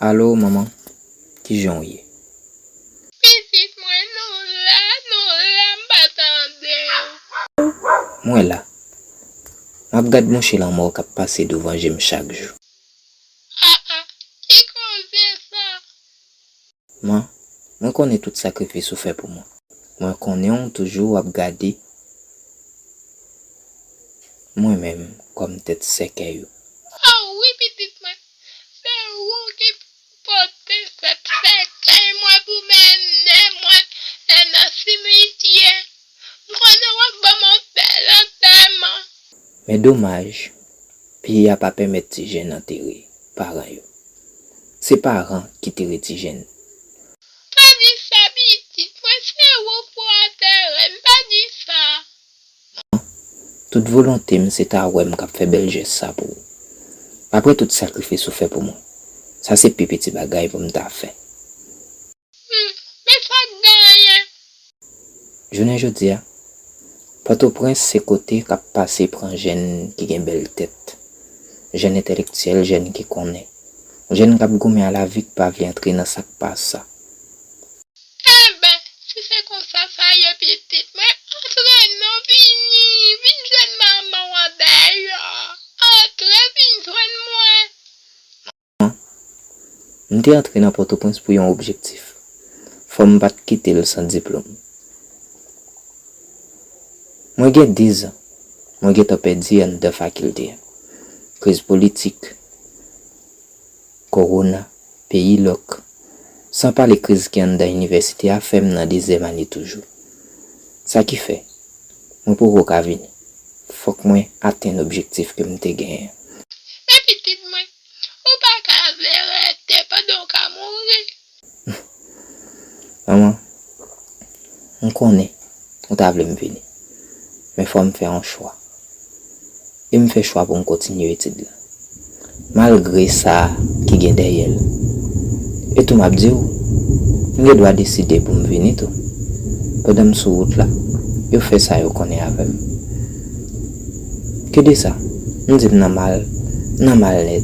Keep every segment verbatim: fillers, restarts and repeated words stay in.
Alo, manman, kijan w ye? Pitit mwen, nou la, nou la, m pa tande w. Mwen la. M ap gad mouche lanmò k ap pase douvan je m chak jou. Ah, ah, ki koze sa? Man, mwen konnen tout sakrifis ou fè pou mwen. Mwen konnen w toujou ap gade mwen menm kòm tèt sèkèy ou. Oh wi, pitit mwen, se ou ki pote tèt sèkèy mwen pou mennen mwen nan simityè. M konnen w ap ban m yon bèl antèman. Men domaj, peyi a pa pèmèt ti jèn antere paran yo. Se paran ki tere ti jèn. Pa di sa, pitit mwen, se ou pou antere m, pa di sa. Tout volonte m se ta wè m k ap fè bèl jès sa pou ou. Apre tout sakrifis ou fè pou mwen, sa se pi piti bagay pou m ta fè. Hmm, men sa k genyen? Jounen jodi a, Pòtoprens se kote k ap pase pran jèn ki gen bèl tèt, jèn entèlektyèl, jèn ki konnen, jèn k ap goumen a lavi k pa vle antre nan sa k pa sa. Enben, si se konsa sa ye, pitit mwen, antre non, vini, vin jwenn manman w andèyò. Antre, vin jwenn mwen. M te antre nan Pòtoprens pou yon objektif. Fò m pa t kite l san diplòm. Mwen gen dizan, mwen gentan pèdi anndan fakilte a. Kriz politik, kowona, peyi lòk, san pale kriz ki anndan inivèsite a fè m nan dezyèm ane toujou. Sa ki fè, mwen poko ka vini. Fòk mwen atenn objektif ke m te genyen an. Men pitit mwen, ou pa ka vle rete pandan w ka mouri. Manman, m konnen ou ta vle m vini, men fò m fè yon chwa. E m fè chwa pou m kontinye etid la, malgre sa ki gen dèyè l. E tou m ap di w, m gen dwa deside pou m vini tou. Pandan m sou wout la, yo fè sa yo konnen avè m. Ke de sa, m di m nan mal, m nan mal nèt.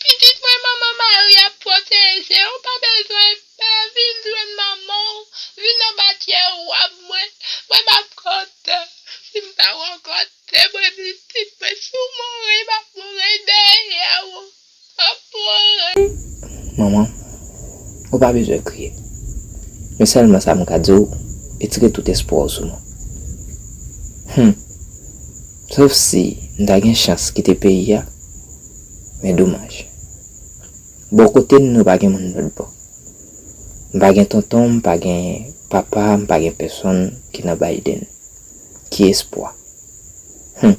Pitit mwen, manman Mari ap pwoteje w, pa bezwen pè, vin jwenn manman w, vin anba tye wòb mwen, mwen m ap kontan. Si m pa rankontre mwen pitit mwen, si w mouri, m ap mouri dèyè w. Manman, ou pa bezwen kriye. Men sèlman sa m ka di w, retire tout espwa w sou mwen. Hum. Sof si m ta gen chans kite peyi a, men domaj. Bò kote n, nou pa gen moun lòt bò. M pa gen tonton, m pa gen papa, m pa gen pèsonn ki nan Biden. Ki espwa? Hum.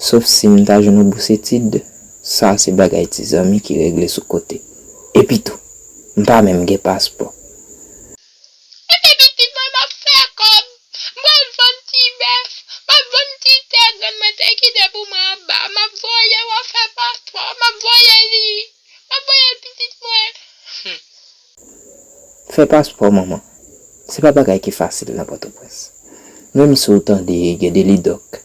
Sof si m ta jwenn yon bous etid, sa se bagay ti zanmi ki regle sou kote. Epi tou, m pa menm gen paspò. Epi pitit mwen, m ap fè kòb. M pral vann ti bèf, m ap vann ti tè grann mwen te kite pou mwen anba. M ap voye w fè paspò, m ap voye li. M ap voye l pitit mwen. Hum. Fè paspò, manman, se pa bagay ki fasil nan Pòtoprens. Menm si w tande gen de lidòk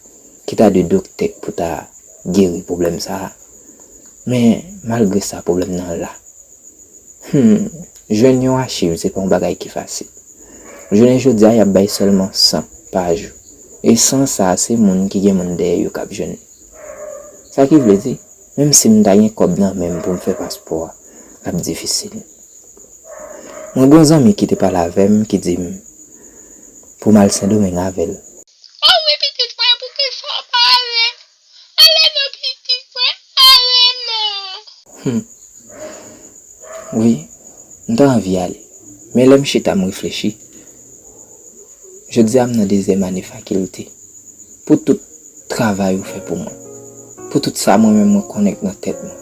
ki ta dwe doktè k pou ta geri pwoblèm sa a. Men, malgre sa, pwoblèm nan la. Hum, jwenn yon achiv, se pa yon bagay ki fasil. Jounen jodi a, y ap bay sèlman san pa jou. E san sa a, se moun ki gen moun dèyè yo k ap jwenn li. Sa ki vle di, menm si m ta gen kòb nan men m pou m fè paspò a, l ap difisil. Mwen gen yon zanmi ki te pale avè m, ki di m pou m al Sendomeng avè l. O wi, pitit mwen, poukisa w pa ale? Ale non, pitit mwen, ale non. Hum. Wi, m ta anvi ale. Men lè m chita m reflechi, jodi a m nan dezyèm ane fakilte. Pou tout travay ou fè pou mwen. Pou tout sa mwen menm mwen konnen k nan tèt mwen.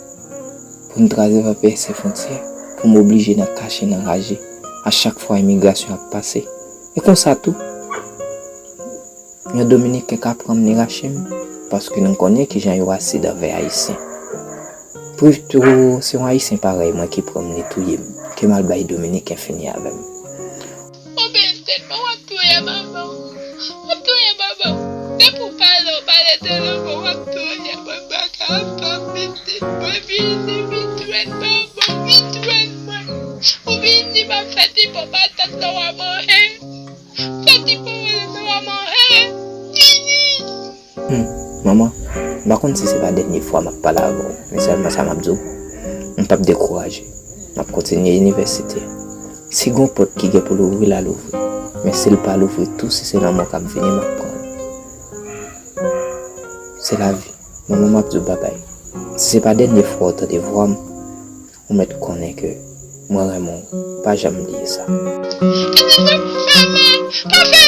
Pou n travèse fwontyè, pou m oblije nan kache nan raje a chak fwa imigrasyon ap pase. E konsa tou, yon Dominiken ka pran m li rache m, paske nou konnen kijan yo asid anvè Ayisyen. Plito se yon Ayisyen parèy mwen ki pran m li touye m, ke m al bay Dominiken fini avè m. Ou bezwen mwen, w ap touye manman w. W ap touye manman w. Depi w pale, w pale de lanmò, w ap touye mwen, m pa ka ansanm pitit mwen, vini, vin jwenn manman w, vin jwenn Hmm, manman, m pa konn si se pa dènye fwa m ap pale avè w, men sèlman sa m ap di w, m p ap dekouraje. M ap kontinye inivèsite. Si gon pòt ki gen pou louvri, l a louvri. Men si l pa louvri tou, si se lanmò k ap vini, m ap pran l. Se lavi. Manman, m ap di w babay. Si se pa dènye fwa w tande vwa m, ou mèt konnen ke mwen renmen w. Pa janm bliye sa. Kite fè m fè mal, pa fè